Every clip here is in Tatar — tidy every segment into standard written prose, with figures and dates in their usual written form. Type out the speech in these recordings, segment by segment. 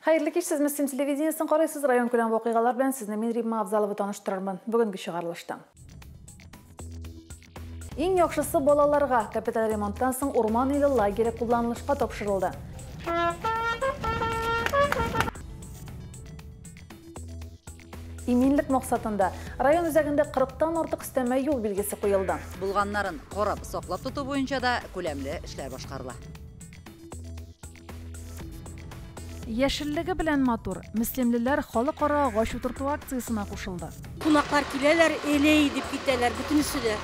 Хәерле кич, сез Мөслим телевидениесен карыйсыз. Район күләм вакыйгалар белән сезне мин, Римма Авзалова, таныштырырмын. Бүгенге чыгарылышта. Иң яхшысы балаларга. Капиталь ремонттан соң Урман иле лагере кулланылышка тапшырылды. Иминлек максатында район үзәгендә 40-тан артык өстәмә юл билгесе куелды. Булганнарын карап, саклап тоту буенча да күләмле эшләр башкарыла. Яшеллеге белән матур. Мөслимлеләр халыкара агач утырту акциясенә кушылды. Кунаклар киләләр, элей дип китәләр, бөтенесе дә.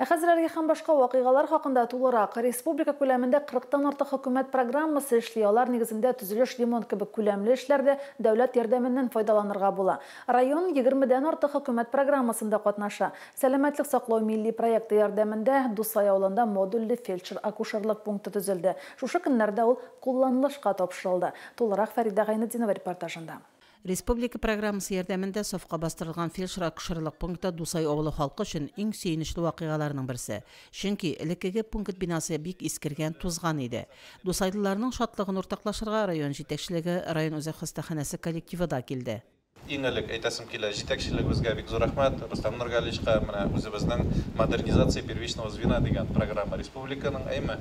Ә хәзер әлеге һәм башка вакыйгалар хакында тулырак. Республика күләмендә 40-тан артык хөкүмәт программасы эшли. Алар нигезендә төзелеш, ремонт кебек күләмле эшләрдә дәүләт ярдәменнән файдаланырга була. Район 20-дән артык хөкүмәт программасында катнаша. Сәламәтлек саклау милли проекты ярдәмендә Дусай авылында модульле фельдшер-акушерлык пункты төзелде. Шушы көннәрдә ул кулланылышка тапшырылды. Тулырак Фәридә Гайнетдинова репортажында. Республика программасы ярдәмендә сафка бастырылган фельдшер-акушерлык пункты Дусай авылы халкы өчен иң сөенечле вакыйгаларның берсе. Чөнки элеккеге пункт бинасы бик искергән, тузган иде. Дусайлыларның шатлыгын уртаклашырга район җитәкчелеге, район үзәк хастаханәсе коллективы да килде. Иң элек әйтәсем килә, җитәкчелегебезгә бик зур рәхмәт, Рөстәм Нургалиевичка, менә үзебезнең модернизация первичного звена дигән программа республиканың, әйме,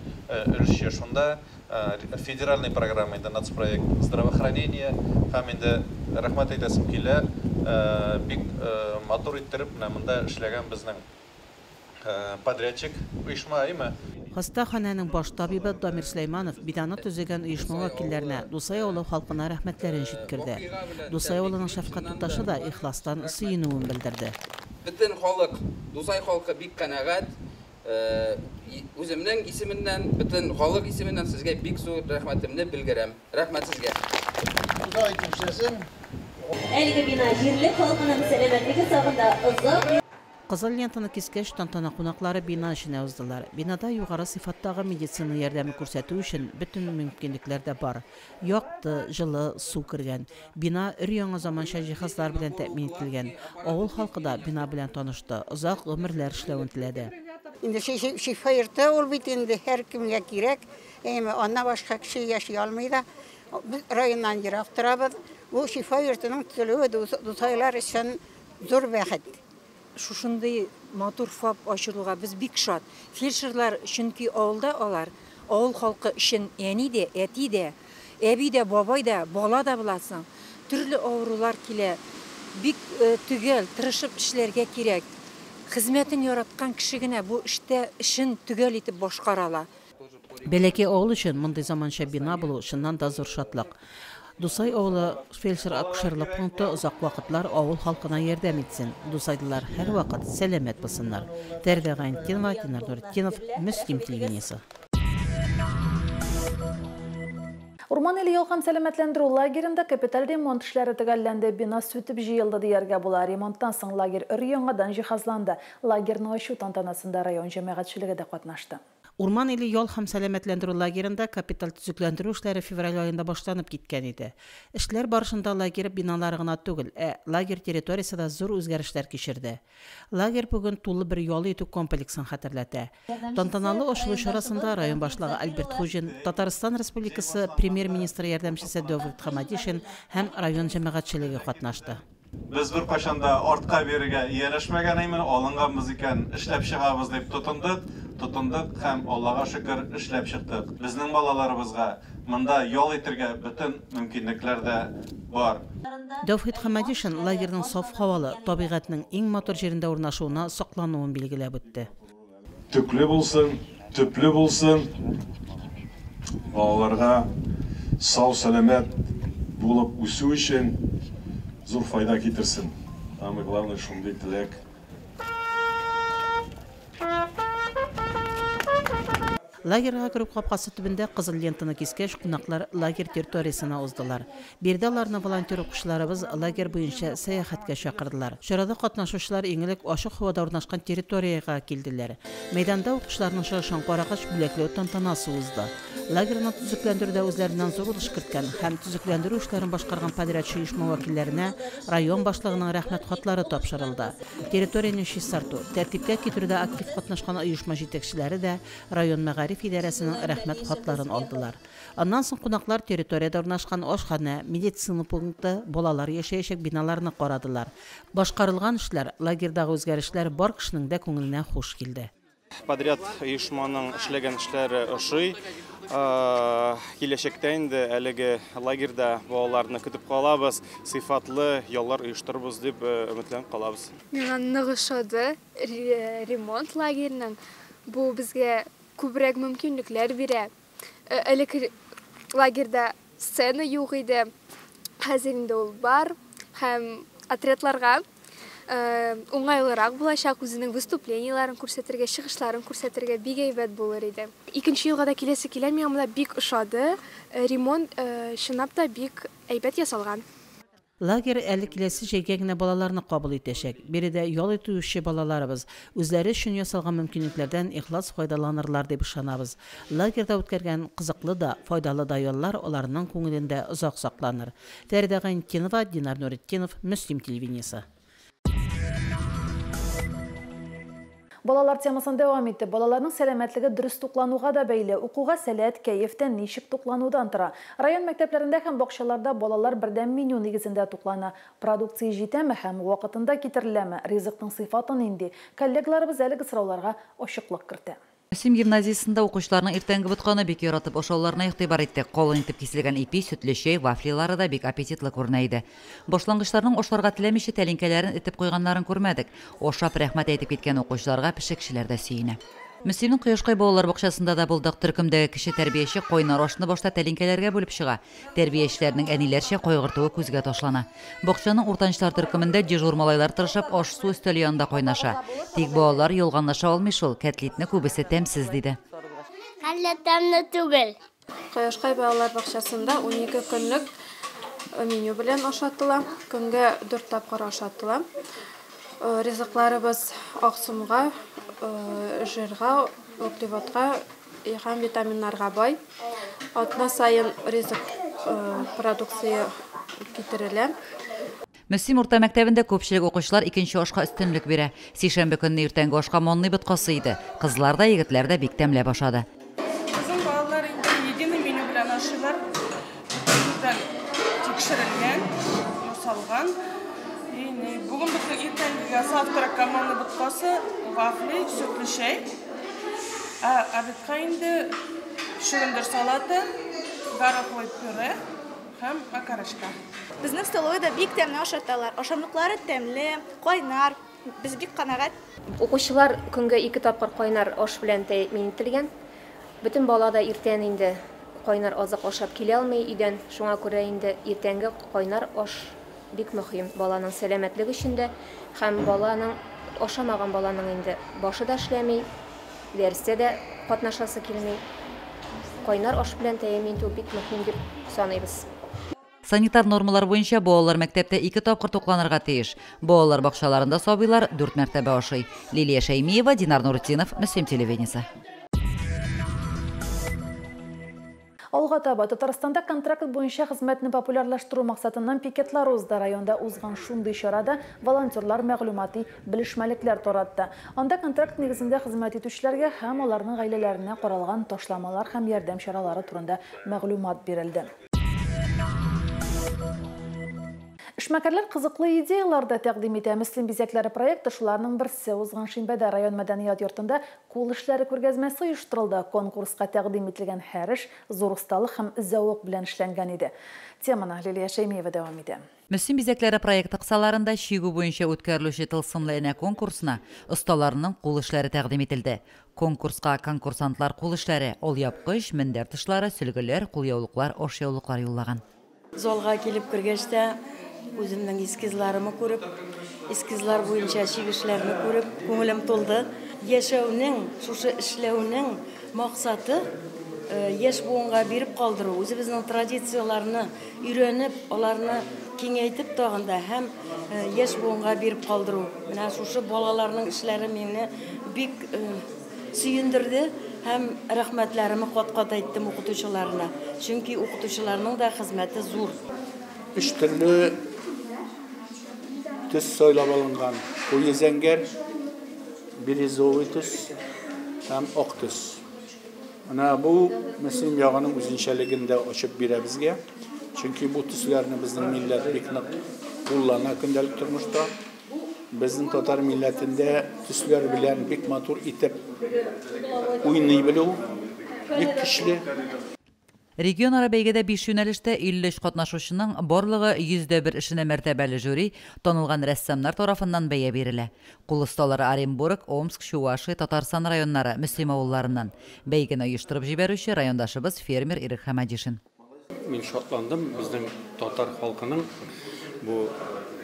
өлешчә шунда, федеральный программа инде нацпроект здравоохранение, һәм инде рәхмәт әйтәсем килә, бик матур иттереп менә монда эшләгән безнең подрядчик оешма, әйме. Хастаханәнең баш табибы Дамир Сөләйманов бинаны төзегән оешма вәкилләренә, Дусай авылы халкына рәхмәтләрен җиткерде. Дусай авылының шәфкать туташы да ихластан сөенүен белдерде. Бөтен халык, Дусай халкы бик канәгать. Үземнең исеменнән, бөтен халык исеменнән сезгә бик зур рәхмәтемне белгерәм. Рәхмәт сезгә. Ходай күрсәсен. Әлеге бина җирлек халкының сәламәтлеге сагында озак Кызыл лентаны кискәч, тантана кунаклары бина эченә уздылар. Бинада югары сыйфаттагы медицина ярдәме күрсәтү өчен бөтен мөмкинлекләр дә бар. Якты, җылы, су кергән. Бина өр-яңа заманча җиһазлар белән тәэмин ителгән. Авыл халкы да бина белән танышты, озак гомерләр эшләвен теләде. Инде шифа йорты ул бит инде һәркемгә кирәк. Әмма аннан башка кеше яши алмый да. Без районнан ерак торабыз. Бу шифа йортының төзелүе дусайлар өчен зур бәхет. Шушындый матур ФАП ачылуга без бик шат. Фельдшерлар, чөнки авылда алар, авыл халкы өчен әни дә, әти дә, әби дә, бабай да, бала да буласың. Төрле авырулар килә. Бик төгәл, тырышып эшләргә кирәк. Хезмәтен яраткан кеше генә бу эштә эшен төгәл итеп башкара ала. Бәләкәй авыл өчен мондый заманча бина булу чыннан да зур шатлык. Дусай авылы фельдшер-акушерлык пункты озак вакытлар авыл халкына ярдәм итсен. Дусайлылар һәрвакыт сәламәт булсыннар. Фәридә Гайнетдинова, Динар Нуретдинов, Мөслим телевидениесе. Урман иле ял һәм сәламәтләндерү лагеренда капиталь ремонт эшләре төгәлләнде. Бина сүтеп җыелды дияргә була. Ремонттан соң лагерь өр-яңадан җиһазланды. Лагерьны ачу тантанасында район җәмәгатьчелеге дә катнашты. Урман иле ял һәм сәламәтләндерү лагеренда капиталь төзекләндерү эшләре февраль аенда башланып киткән иде. Эшләр барышында лагерь биналары гына түгел, ә лагерь территориясе дә зур үзгәрешләр кичерде. Лагерь бүген тулы бер ял итү комплексын хәтерләтә. Тантаналы ачылу чарасында район башлыгы Альберт Хуҗин, Татарстан Республикасы премьер-министры ярдәмчесе Дәүфит Хамадишин һәм район җәмәгатьчелеге катнашты. Без бер кайчан да артка бирергә ияләшмәгән имен, алынганбыз икән, эшләп чыгабыз дип тотындык, тотындык һәм Аллага шөкер эшләп чыктык. Безнең балаларыбызга монда ял итәргә бөтен мөмкинлекләр дә бар. Дәүфит Хамадишин лагерьның саф һавалы, табигатьнең иң матур җирендә урнашуына соклануын билгеләп үтте. Төкле булсын, төпле булсын, балаларга сау сәламәт булып үсү өчен зур файда китерсен. Самое главное, шундый теләк. Лагерьга керү капкасы төбендә кызыл лентаны кискәч, кунаклар лагерь территориясенә уздылар. Биредә аларны волонтер укучыларыбыз лагерь буенча сәяхәткә чакырдылар. Чарада катнашучылар иң элек ачык һавада урнашкан территориягә килделәр. Мәйданда укучыларның чыгышын карагач, бүләкләү тантанасы узды. Лагерьны төзекләндерүдә үзләреннән зур өлеш керткән һәм төзекләндерү эшләрен башкарган подрядчы оешма вәкилләренә район башлыгының рәхмәт хатлары тапшырылды. Территорияне чистарту, тәртипкә китерүдә актив катнашкан оешма җитәкчеләре дә район мәгариф мәгариф идарәсенең рәхмәт хатларын алдылар. Аннан соң кунаклар территориядә урнашкан ашханә, медицина пункты, балалар яшәячәк биналарны карадылар. Башкарылган эшләр, лагерьдагы үзгәрешләр бар кешенең дә күңеленә хуш килде. Подряд оешманың эшләгән эшләре ошый. Киләчәктә инде әлеге лагерьда балаларны көтеп калабыз, сыйфатлы яллар оештырырбыз дип өметләнеп калабыз. Миңа нык ошады ремонт лагерьның. Бу безгә күбрәк мөмкинлекләр бирә. Элек лагерьда сцена юк иде. Хәзер инде ул бар һәм отрядларга уңайлырак булачак, үзенең выступлениеларын күрсәтергә, чыгышларын күрсәтергә бик әйбәт булыр иде. Икенче елга да киләсе килә, миңа монда бик ошады. Ремонт чынлап та бик әйбәт ясалган. Лагерь әле киләсе җәйгә генә балаларны кабул итәчәк. Биредә ял итүче балаларыбыз үзләре өчен ясалган мөмкинлекләрдән ихлас файдаланырлар дип ышанабыз. Лагерьда үткәргән кызыклы да, файдалы да яллар аларның күңелендә озак сакланыр. Фәридә Гайнетдинова, Динар Нуретдинов, Мөслим телевидениесе. Балалар темасын дәвам итте. Балаларның сәламәтлеге дөрес туклануга да бәйле. Укуга сәләт, кәефтән ничек тукланудан тора. Район мәктәпләрендә һәм бакчаларда балалар бердәм меню нигезендә туклана. Продукция җитәме һәм вакытында китереләме? Ризыкның сыйфаты нинди? Коллегаларыбыз әлеге сорауларга ачыклык кертә. Мөслим гимназиясендә укучыларның иртәнге ботканы бик яратып ашауларына игътибар иттек. Калын итеп киселгән ипи, сөтле чәй, вафлилары да бик аппетитлы күренә иде. Башлангычларның ашарга теләмичә тәлинкәләрен этеп куйганнарын күрмәдек. Ашап рәхмәт әйтеп киткән укучыларга пешекчеләр дә сөенә. Мөслимнең Кояшкай балалар бакчасында да булдык. Төркемдәге кече тәрбияче кайнар ашны башта тәлинкәләргә бүлеп чыга. Тәрбиячеләрнең әниләрчә кайгыртуы күзгә ташлана. Бакчаның уртанчылар төркемендә дежур малайлар тырышып аш-су өстәле янында кайнаша. Тик балалар ялганлаша алмый шул, кәтлитне күбесе тәмсез диде. Әллә тәмле түгел. Кояшкай балалар бакчасында 12 көнлек меню белән ашатыла. Көнгә 4 тапкыр ашатыла. Ризыкларыбыз аксымга, жирга, углеводка һәм витаминнарга бай. Атна сайын ризык продукция китерелә. Мөслим урта мәктәбендә күпчелек укучылар икенче ашка өстенлек бирә. Сишәмбе көнне иртәнге ашка манный боткасы иде. Кызлар да, егетләр дә бик тәмләп ашады. Безнең балалар инде единый меню белән ашыйлар. Бөтен тикшерелгән, ясалган. Бүген безнең иртәнгегә завтракка манный боткасы, вафли, сөтле чәй. Ә обедка инде чөгендер салаты, гороховый пюре һәм окорочка. Безнең столовыйда бик тәмле ашаталар. Ашамлыклары тәмле, кайнар. Без бик канәгать. Укучылар көнгә 2 тапкыр кайнар аш белән тәэмин ителгән. Бөтен бала да иртән инде кайнар азык ашап килә алмый өйдән. Шуңа күрә инде иртәнге кайнар аш бик мөһим баланың сәламәтлеге өчен дә һәм баланың ашамаган баланың инде башы да эшләми, дәрестә дә катнашасы килми. Кайнар аш белән тәэмин итү бик мөһим дип саныйбыз. Санитар нормалар буенча балалар мәктәптә 2 тапкыр тукланырга тиеш. Балалар бакчаларында сабыйлар 4 мәртәбә ашый. Лилия Шәймиева, Динар Нуретдинов, Мөслим телевидениесе. Алга таба Татарстанда контракт буенча хезмәтне популярлаштыру максатыннан пикетлар узды. Районда узган шундый чарада волонтерлар мәгълүмати белешмәлекләр таратты. Анда контракт нигезендә хезмәт итүчеләргә һәм аларның гаиләләренә каралган ташламалар һәм ярдәм чаралары турында мәгълүмат бирелде. Эшмәкәрләр кызыклы идеялар да тәкъдим итә. Мөслим бизәкләре проекты шуларның берсе. Узган шимбәдә район мәдәният йортында кул эшләре күргәзмәсе оештырылды. Конкурска тәкъдим ителгән һәр эш зур осталык һәм зәвык белән эшләнгән иде. Теманы Лилия Шәймиева дәвам итә. Мөслим бизәкләре проекты кысаларында чигү буенча үткәрелүче тылсымлы энә конкурсына осталарның кул эшләре тәкъдим ителде. Конкурска конкурсантлар кул эшләре, алъяпкыч, мендәр тышлары, сөлгеләр, кулъяулыклар, ашъяулыклар юллаган. Залга килеп кергәч тә үземнең эскизларымны күреп, эскизлар буенча чигешләрне күреп, күңелем тулды. Яшәүнең, шушы эшләүнең максаты яшь буынга биреп калдыру, үзебезнең традицияләрне өйрәнеп, аларны киңәйтеп тагын да һәм яшь буынга биреп калдыру. Менә шушы балаларның эшләре мине бик сөендерде һәм рәхмәтләремне кат-кат әйттем укытучыларына. Чөнки укытучыларның да хезмәте зур. Өч төрле төс сайлап алынган. Куе зәңгәр, бирюзовый төс һәм ак төс. Менә бу Мөслим ягының үзенчәлеген дә ачып бирә безгә. Чөнки бу төсләрне безнең милләт бик нык куллана көндәлек тормышта. Безнең татар милләтендә төсләр белән бик матур итеп уйный белү бик көчле. Регионара бәйгедә 5 юнәлештә 53 катнашучының барлыгы 101 эшенә мәртәбәле жюри, танылган рәссамнар тарафыннан бәя бирелә. Кул осталары Оренбург, Омск, Чувашия, Татарстан районнары, Мөслим авылларыннан. Бәйгене оештырып җибәрүче райондашыбыз фермер Ирек Хәмәдишин. Мин шатландым, безнең татар халкының бу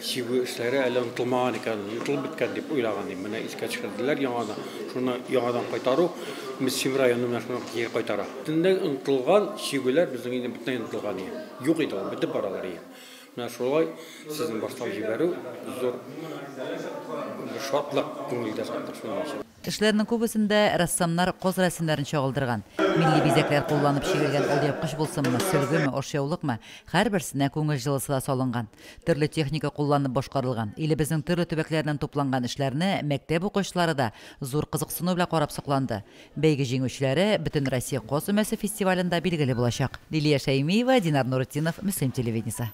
чигү эшләре әле онытылмаган икән, онытылып беткән дип уйлаган идем. Менә искә төшерделәр яңадан. Шуны яңадан кайтару Мөслим районы менә шуны кире кайтара. Бөтенләй онытылган чигүләр безнең инде бөтенләй онытылган иде. Юк иде ул, бетеп баралар иде. Менә шулай сезнең башлап җибәрү зур бер шатлык, күңелдә шатлык шуның өчен. Эшләрнең күбесендә рәссамнар каз рәсемнәрен чагылдырган. Милли бизәкләр кулланып чигелгән алъяпкыч булсынмы, сөлгеме, ашъяулыкмы, һәрберсенә күңел җылысы да салынган. Төрле техника кулланып башкарылган. Илебезнең төрле төбәкләреннән тупланган эшләрне мәктәп укучылары да зур кызыксыну белән карап сокланды. Бәйге җиңүчеләре Бөтенроссия каз өмәсе фестивалендә билгеле булачак. Лилия Шәймиева, Динар Нуретдинов, Мөслим телевидениесе.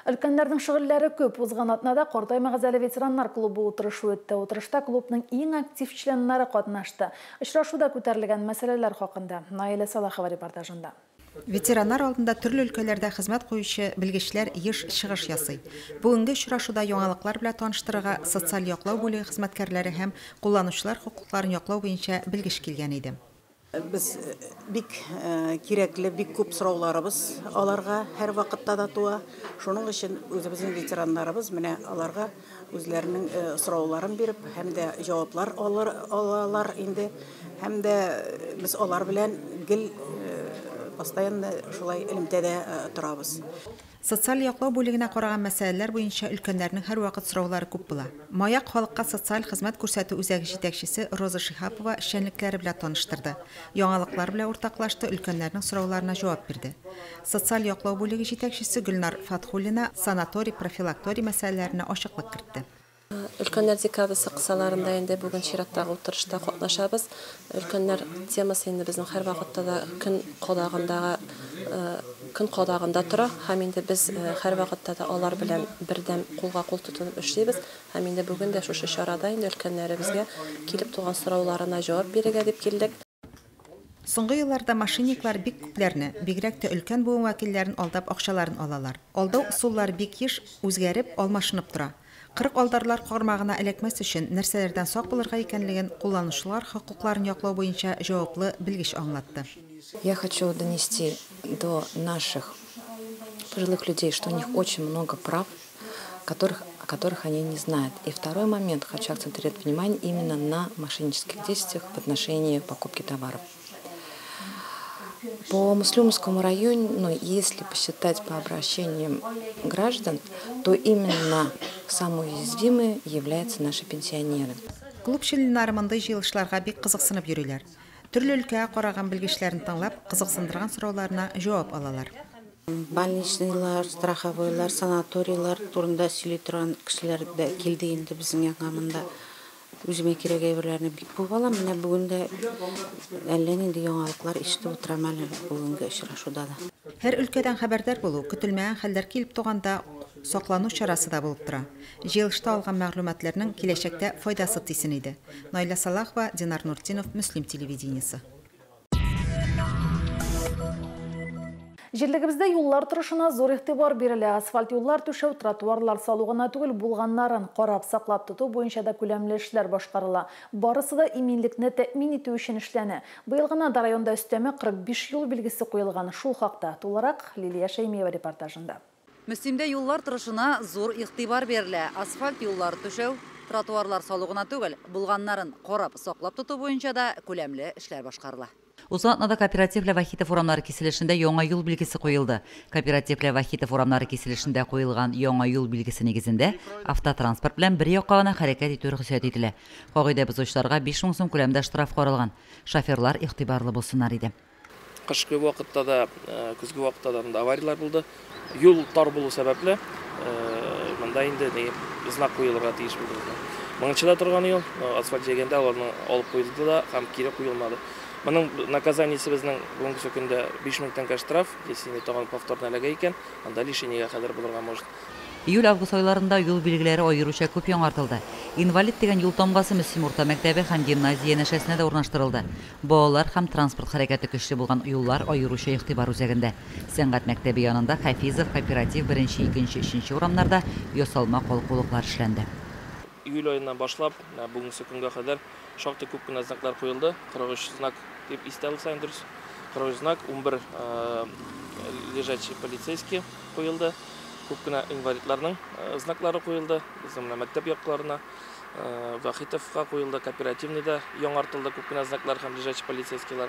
Өлкәннәрнең шөгыльләре күп. Узган атнада Картаймагыз әле ветераннар клубы утырышы үтте. Утырышта клубның иң актив членнары катнашты. Очрашуда күтәрелгән мәсьәләләр хакында Наилә Салахова репортажында. Ветераннар алдында төрле өлкәләрдә хезмәт куючы белгечләр еш чыгыш ясый. Бүгенге очрашуда яңалыклар белән таныштырырга социаль яклау бүлеге хезмәткәрләре һәм кулланучылар хокукларын яклау буенча белгеч килгән иде. Без бик кирәкле, бик күп сорауларыбыз аларга һәр вакытта да туа. Шуның өчен үзебезнең ветераннарыбыз менә аларга үзләренең сорауларын биреп һәм дә җаваплар алалар инде. Һәм дә без алар белән гел постоянно шулай элемтәдә торабыз. Социаль яклау бүлегенә караган мәсьәләләр буенча өлкәннәрнең һәрвакыт сораулары күп була. Маяк халыкка социаль хезмәт күрсәтү үзәге җитәкчесе Роза Шиһапова эшчәнлекләре белән таныштырды. Яңалыклар белән уртаклашты, өлкәннәрнең сорауларына җавап бирде. Социаль яклау бүлеге җитәкчесе Гөлнар Фатхуллина санаторий, профилакторий мәсьәләләренә ачыклык кертте. Өлкәннәр декадасы кысаларында инде бүген чираттагы утырышта катнашабыз. Өлкәннәр темасы инде безнең һәр вакытта да көн кадагында тора һәм инде без һәр вакытта да алар белән бердәм кулга кул тотынып эшлибез. Һәм инде бүген дә шушы чарада инде өлкәннәребезгә килеп туган сорауларына җавап бирергә дип килдек. Соңгы елларда мошенниклар бик күпләрне, бигрәк тә өлкән буын вәкилләрен алдап акчаларын алалар. Алдау ысуллары бик еш үзгәреп, алмашынып тора. 40 алдарлар кармагына эләкмәс өчен нәрсәләрдән сак булырга икәнлеген кулланучылар хокукларын яклау буенча җаваплы белгеч аңлатты. Я хочу донести до наших пожилых людей, что у них очень много прав, о которых они не знают. И второй момент, хочу акцентировать внимание именно на мошеннических действиях в отношении покупки товаров. По Муслюмовскому району, если посчитать по обращениям граждан, то именно самые уязвимые являются наши пенсионеры. Клуб членнары мондый җыелышларга бик кызыксынып йөриләр. Төрле өлкәгә караган белгечләрен тыңлап, кызыксындырган сорауларына җавап алалар. Больничныйлар, страховойлар, санаторийлар турында сөйли торган кешеләр дә килде инде безнең янга монда. Үземә кирәк әйберләрне бик күп алам. Менә бүген дә әллә нинди яңалыклар ишетеп утырам әле бүгенге очрашуда да. Һәр өлкәдән хәбәрдар булу, көтелмәгән хәлләр килеп туганда саклану чарасы да булып тора. Җыелышта алган мәгълүматларның киләчәктә файдасы тисен иде. Наилә Салахова, Динар Нуртдинов, Мөслим телевидениесе. Җирлегебездә юллар торышына зур игътибар бирелә. Асфальт юллар түшәү, тротуарлар салу гына түгел, булганнарын карап, саклап тоту буенча да күләмле эшләр башкарыла. Барысы да иминлекне тәэмин итү өчен эшләнә. Быел гына да районда өстәмә 45 юл билгесе куелган. Шул хакта тулырак Лилия Шәймиева репортажында. Мөслимдә юллар торышына зур игътибар бирелә. Асфальт юллар түшәү, тротуарлар салу гына түгел, булганнарын карап, саклап тоту буенча да күләмле эшләр башкарыла. Узган атнада Кооператив белән Вахитов урамнары киселешендә яңа юл билгесе куелды. Кооператив белән Вахитов урамнары киселешендә куелган яңа юл билгесе нигезендә автотранспорт белән бер якка гына хәрәкәт итү рөхсәт ителә. Кагыйдә бозучыларга 5000 сум күләмдә штраф каралган. Шоферлар игътибарлы булсыннар иде. Кышкы вакытта да, көзге вакытта да монда аварияләр булды. Юл тар булу сәбәпле, монда инде знак куелырга тиеш булды. Моңынчы да торган юл, асфальт җәйгәндә аларны алып куелды да һәм кире куелмады. Моның наказаниесе безнең бүгенге көндә 5000 тәңкә штраф, если инде тагын повторно эләгә икән, анда лишениегә кадәр булырга может. Июль-август айларында юл билгеләре аеруча күп яңартылды. Инвалид дигән юл тамгасы Мөслим урта мәктәбе һәм гимназия янәшәсенә дә урнаштырылды. Балалар һәм транспорт хәрәкәте көчле булган юллар аеруча игътибар үзәгендә. Сәнгать мәктәбе янында Хафизов, Кооператив, беренче, икенче, өченче урамнарда ясалма калкулыклар эшләнде. Июль аеннан башлап, бүгенге көнгә кадәр шактый күп кенә знаклар куелды. 43 знак дип истә алсаң дөрес. 43 знак, 11 лежачий полицейский куелды. Күп кенә инвалидларның знаклары куелды. Безнең менә мәктәп якларына, Вахитовка куелды, Кооперативныйда яңартылды күп кенә знаклар һәм лежачий полицейскийлар.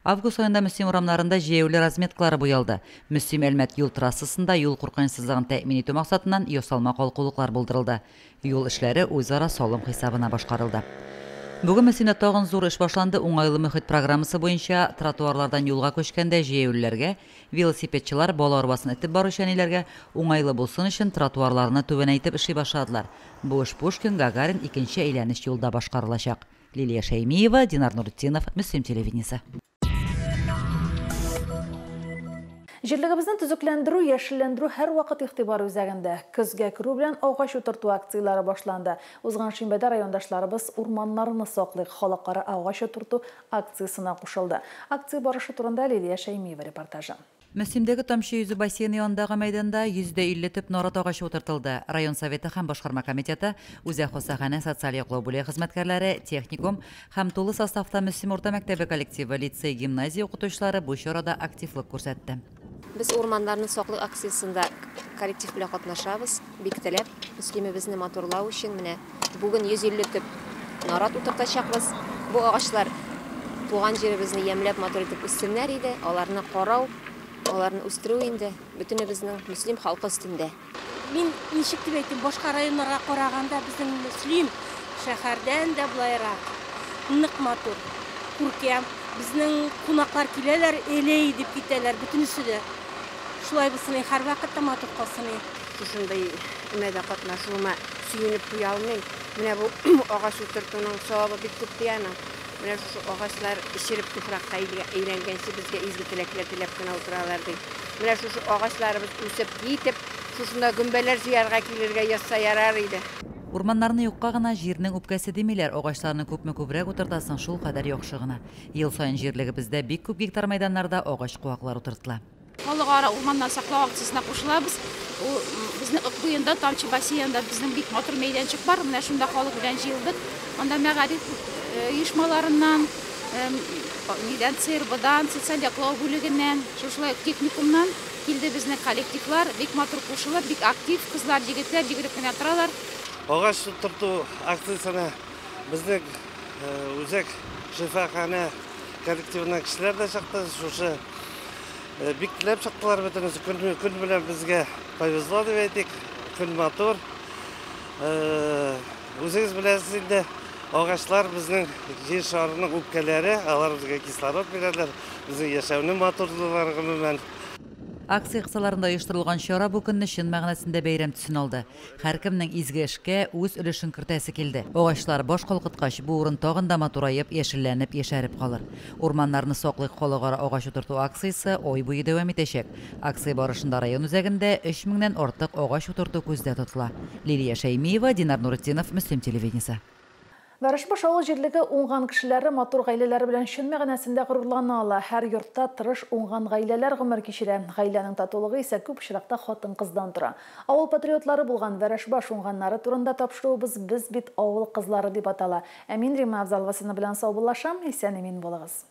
Август аенда Мөслим урамнарында җәяүле разметкалары буялды. Мөслим Әлмәт юл трассасында юл куркынычсызлыгын тәэмин итү максатыннан ясалма калкулыклар булдырылды. Юл эшләре үзара салым хисабына башкарылды. Бүген Мөслимдә тагын зур эш башланды. Уңайлы мөхит программасы буенча тротуарлардан юлга күчкәндә җәяүлеләргә, велосипедчылар, бала арбасын этеп баручы әниләргә уңайлы булсын өчен тротуарларны түбәнәйтеп эшли башладылар. Бу эш Пушкин, Гагарин икенче әйләнеш юлда башкарылачак. Лилия Шәймиева, Динар Нуртдинов, Мөслим телевидениесе. Җирлегебезне төзекләндерү, яшелләндерү һәрвакыт игътибар үзәгендә. Көзгә керү белән агач утырту акцияләре башланды. Узган шимбәдә райондашларыбыз урманнарны саклыйк халыкара агач утырту акциясенә кушылды. Акция барышы турында Лилия Шәймиева репортажы. Мөслимдәге Тамчы йөзү бассейны янындагы мәйданда 150 төп нарат агачы утыртылды. Район советы һәм башкарма комитеты, Үзәк хастаханә социаль яклау бүлеге хезмәткәрләре, техникум һәм тулы составта Мөслим урта мәктәбе коллективы, лицей, гимназия укытучылары бу чарада активлык күрсәтте. Без урманнарны саклык акциясендә коллектив белән катнашабыз, бик теләп. Мөслимебезне матурлау өчен менә бүген 150 төп нарат утыртачакбыз. Бу агачлар туган җиребезне ямьләп матур итеп үссеннәр иде. Аларны карау, аларны үстерү инде бөтенебезнең Мөслим халкы өстендә. Мин ничек дип әйтим, башка районнарга караганда безнең Мөслим шәһәрдән дә былайрак, нык матур, күркәм. Безнең кунаклар киләләр, элей дип китәләр, бөтенесе дә. Шулай булсын, һәрвакытта матур калсын. Шушындый өмәдә катнашуыма сөенеп туя алмыйм. Менә бу агач утыртуның савабы бик күп диямен. Менә шушы агачлар череп туфракка әйләнгәнче безгә изге теләкләр теләп кенә утыралар ди. Менә шушы агачларыбыз үсеп китеп, шушында гөмбәләр җыярга килергә язса ярар иде. Урманнарны юкка гына җирнең үпкәсе димиләр. Агачларны күпме күбрәк утыртасың, шул кадәр яхшы гына. Ел саен җирлегебездә бик күп гектар мәйданнарда агач куаклар утыртыла. Халыкара урманнар саклау акциясенә кушылабыз. Ул безнең Ык буенда, Тамчы бассейнында безнең бик матур мәйданчык бар. Менә шунда халык белән җыелдык. Анда мәгариф оешмаларыннан, нидән, ЦРБдан, социаль яклау бүлегеннән, шушылай техникумнан килде безнең коллективлар. Бик матур кушылып, бик актив кызлар, егетләр йөгереп кенә торалар. Агач утырту акциясенә безнең үзәк шифаханә коллективыннан кешеләр дә чыкты. Шушы бик теләп чыктылар бөтенесе. Көн белән безгә повезло дип әйтик. Көн матур. Үзегез беләсез инде, агачлар безнең җир шарының үпкәләре, алар безгә кислород бирәләр, безнең яшәүне матурлыйлар гомумән. Акция кысаларында оештырылган чара бу көнне чын мәгънәсендә бәйрәм төсен алды. Һәркемнең изге эшкә үз өлешен кертәсе килде. Агачлар баш калкыткач, бу урын тагын да матураеп, яшелләнеп, яшәреп калыр. Урманнарны саклыйк халыкара агач утырту акциясе ай буе дәвам итәчәк. Акция барышында район үзәгендә 3000-нән артык агач утырту күздә тотыла. Лилия Шәймиева, Динар Нуртдинов, Мөслим телевидениесе. Вәрәшбаш авыл җирлеге уңган кешеләре матур гаиләләре белән чын мәгънәсендә горурлана ала. Һәр йортта тырыш уңган гаиләләр гомер кичерә. Гаиләнең татулыгы исә күп очракта хатын-кыздан тора. Авыл патриотлары булган Вәрәшбаш уңганнары турында тапшыруыбыз Без бит авыл кызлары дип атала. Ә мин Римма Абзалова сезнең белән саубуллашам. Исән-имин булыгыз.